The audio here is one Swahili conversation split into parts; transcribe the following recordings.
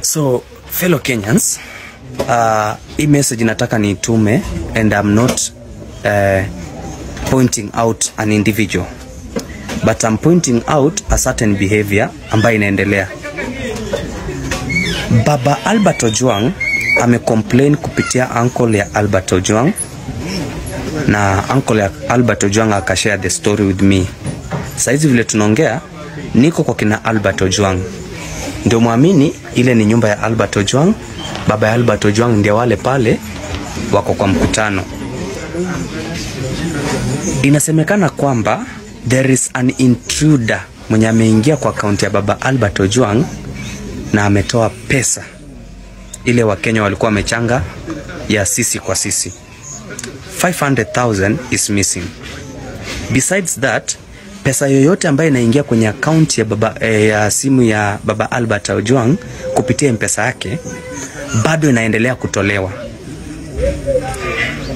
So fellow Kenyans, hii message nataka niitume and I'm not pointing out an individual, but I'm pointing out a certain behavior ambayo inaendelea. Baba Albert Ojwang amecomplain kupitia uncle ya Albert Ojwang, na uncle ya Albert Ojwang akashare the story with me. Saizi vile tunaongea niko kwa kina Albert Ojwang. Ndio muamini ile ni nyumba ya Albert Ojwang. Baba ya Albert Ojwang ndio wale pale wako kwa mkutano. Inasemekana kwamba there is an intruder mwenye ameingia kwa akaunti ya baba Albert Ojwang na ametoa pesa ile Wakenya walikuwa wamechanga ya sisi kwa sisi. 500,000 is missing. Besides that, pesa yoyote ambayo inaingia kwenye akaunti ya baba, ya simu ya baba Albert Ojwang kupitia M-Pesa yake bado inaendelea kutolewa.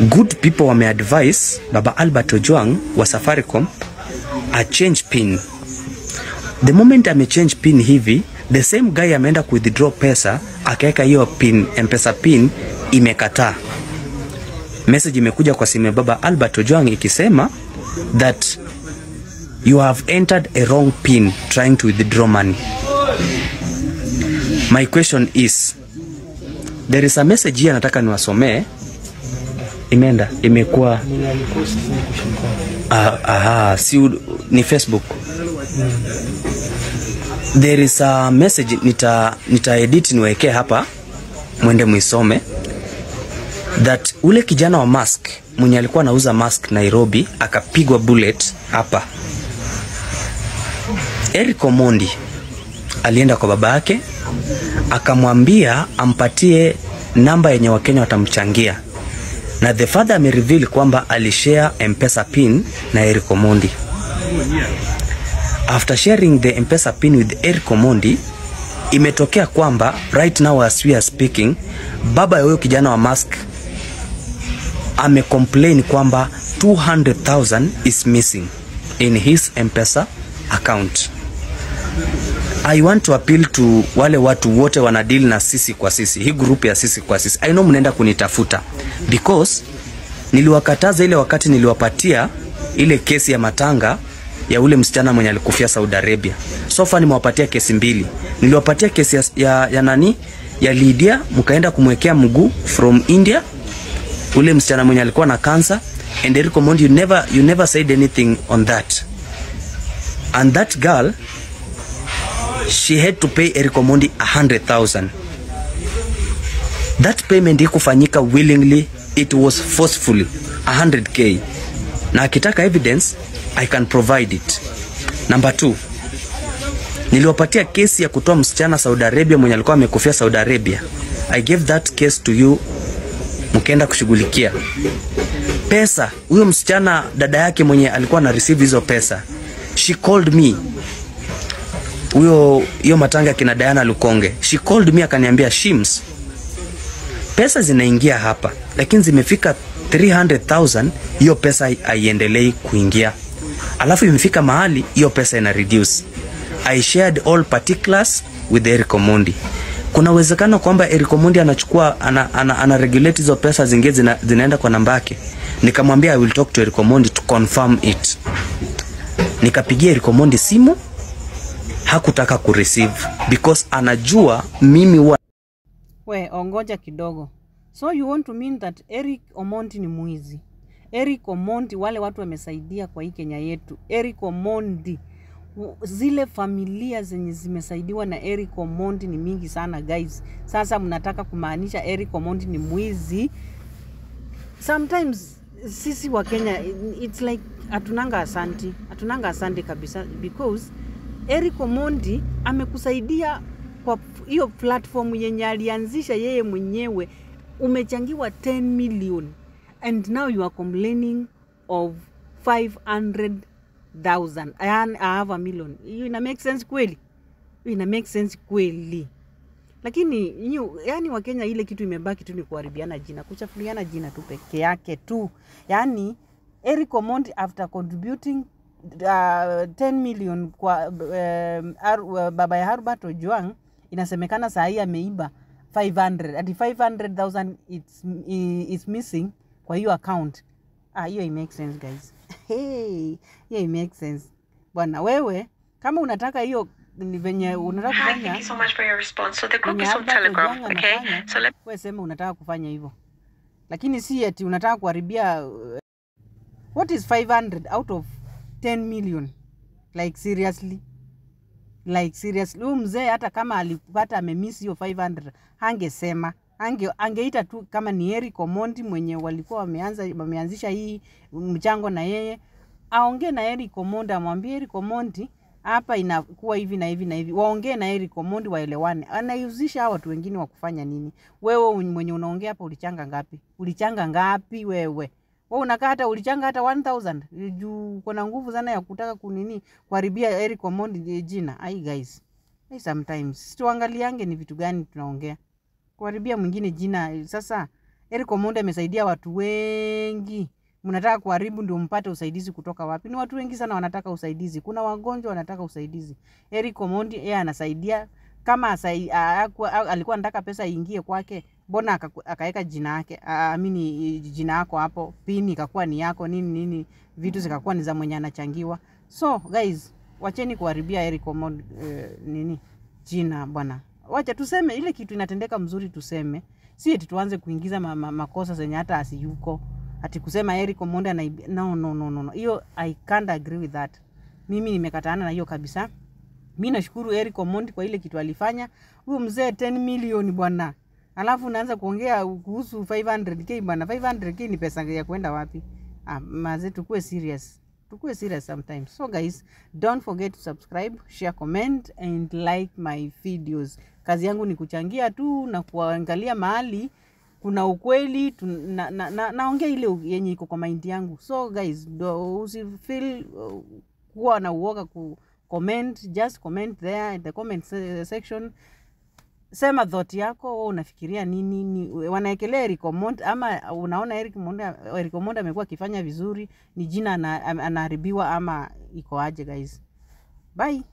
Good people wameadvise baba Albert Ojwang wa Safaricom a change pin. The moment ame change pin hivi, the same guy ameenda ku withdraw pesa, akaweka hiyo pin, M-Pesa pin imekataa. Message imekuja kwa simu ya baba Albert Ojwang ikisema that you have entered a wrong pin trying to withdraw money. My question is, there is a message here nataka niwasomee. Imeenda, imekuwa aha, si ni Facebook. There is a message nita edit niwekee hapa mwende muisome, that ule kijana wa mask mwenye alikuwa anauza mask Nairobi akapigwa bullet hapa. Eric Omondi alienda kwa baba yake akamwambia ampatie namba yenye Wakenya watamchangia, na the father amereveal kwamba alishare M-Pesa pin na Eric Omondi. After sharing the M-Pesa pin with Eric Omondi, imetokea kwamba right now as we are speaking, baba ya huyo kijana wa mask amecomplain kwamba 200,000 is missing in his M-Pesa account. I want to appeal to wale watu wote wanadeal na sisi kwa sisi, hii group ya sisi kwa sisi. I know mnaenda kunitafuta because niliwakataza ile wakati niliwapatia ile kesi ya matanga ya ule msichana mwenye alikufia Saudi Arabia. So far nimewapatia kesi mbili. Niliwapatia kesi ya nani? Ya Lydia, mkaenda kumwekea mguu from India, ule msichana mwenye alikuwa na cancer, and Eric Omondi, you never said anything on that. And that girl, she had to pay Eric Omondi 100,000. That payment ikufanyika willingly, it was forcefully 100K. Na akitaka evidence, I can provide it. Number two, niliwapatia kesi ya kutoa msichana Saudi Arabia mwenye alikuwa amekufia Saudi Arabia. I gave that case to you, mkaenda kushughulikia pesa. Huyo msichana, dada yake mwenye alikuwa na receive hizo pesa, she called me. Huyo hiyo matanga kina Diana Lukonge, she called me akaniambia, "Shims, pesa zinaingia hapa lakini zimefika 300,000, hiyo pesa haiendelei kuingia, alafu imefika mahali hiyo pesa ina reduce." I shared all particulars with Eric Omondi. Kuna uwezekano kwamba Eric Omondi anachukua ana regulate hizo pesa zingine zinaenda kwa namba yake. Nikamwambia I will talk to Eric Omondi to confirm it. Nikapigia Eric Omondi simu, hakutaka kureceive because anajua mimi huwa We, ongoja kidogo. So you want to mean that Eric Omondi ni mwizi? Eric Omondi, wale watu wamesaidia kwa hii Kenya yetu. Eric Omondi, zile familia zenye zimesaidiwa na Eric Omondi ni mingi sana, guys. Sasa mnataka kumaanisha Eric Omondi ni mwizi? Sometimes sisi wa Kenya, it's like hatunanga asanti, hatunanga asanti kabisa, because Eric Omondi amekusaidia kwa hiyo platform yenye alianzisha yeye mwenyewe, umechangiwa 10 million and now you are complaining of 500,000, yani half a million. Hiyo ina make sense kweli? Hiyo ina make sense kweli? Lakini yani Wakenya, ile kitu imebaki tu ni kuharibiana jina, kuchafuliana jina tu peke yake tu. Yani Eric Omondi, after contributing 10 million kwa baba ya Albert Ojwang, Inasemekana saa hii ameiba 500, ati 500,000 it's missing kwa hiyo account. Ah, hiyo it makes sense, guys. Hey, hiyo it makes sense. Bwana wewe, kama unataka hiyo ni venye unataka Hi, kufanya thank you so much for your response. So the group venye is on Albert Telegram, Ojwang okay? anafanya, So let wewe sema unataka kufanya hivyo, lakini si ati unataka kuharibia. What is 500 out of 10 million? Like seriously, like seriously, huyu mzee hata kama alipata amemiss hiyo 500 hangesema, angeita tu kama ni Eric Omondi mwenye walikuwa wameanzisha hii mchango na yeye, aongee na Eric Omondi, amwambie Eric Omondi hapa inakuwa hivi na hivi na hivi, waongee na Eric Omondi waelewane. Anaihusisha hawa watu wengine wa kufanya nini? Wewe mwenye unaongea hapa ulichanga ngapi? Ulichanga ngapi wewe? Wewe unakaa hata ulichanga hata 1000 juu kuna nguvu sana ya kutaka kunini kuharibia Eric Omondi jina. Ai guys, ai sometimes tuangaliange ni vitu gani tunaongea. Kuharibia mwingine jina. Sasa Eric Omondi amesaidia watu wengi. Mnataka kuharibu ndio mpate usaidizi kutoka wapi? Ni watu wengi sana wanataka usaidizi. Kuna wagonjwa wanataka usaidizi. Eric Omondi yeye anasaidia. Kama alikuwa anataka pesa iingie kwake, mbona akaweka jina yake? Amini jina yako hapo, pini ikakuwa ni yako, nini nini, vitu zikakuwa ni za mwenye anachangiwa. So guys, wacheni kuharibia Eric Omondi nini jina bwana. Wacha tuseme ile kitu inatendeka mzuri, tuseme. Si eti tuanze kuingiza makosa zenye hata asiyuko. Ati kusema Eric Omondi anaibia. No, no, no, no, no. Hiyo I can't agree with that. Mimi nimekataana na hiyo kabisa. Mimi nashukuru Eric Omondi kwa ile kitu alifanya. Huyo mzee 10 million bwana. Alafu unaanza kuongea kuhusu 500k bwana. 500k ni pesa ya kwenda wapi? Ah, maze tukue serious. Tukue serious sometimes. So guys, don't forget to subscribe, share, comment and like my videos. Kazi yangu ni kuchangia tu na kuangalia mahali kuna ukweli, naongea ile yenye iko kwa mind yangu. So guys, usifeel kuwa na uoga ku comment, just comment there in the comment section. Sema thought yako, wewe unafikiria nini, ni wanaekelea Eric Omondi ama unaona Eric Omondi amekuwa akifanya vizuri, ni jina anaharibiwa ama iko aje guys? Bye.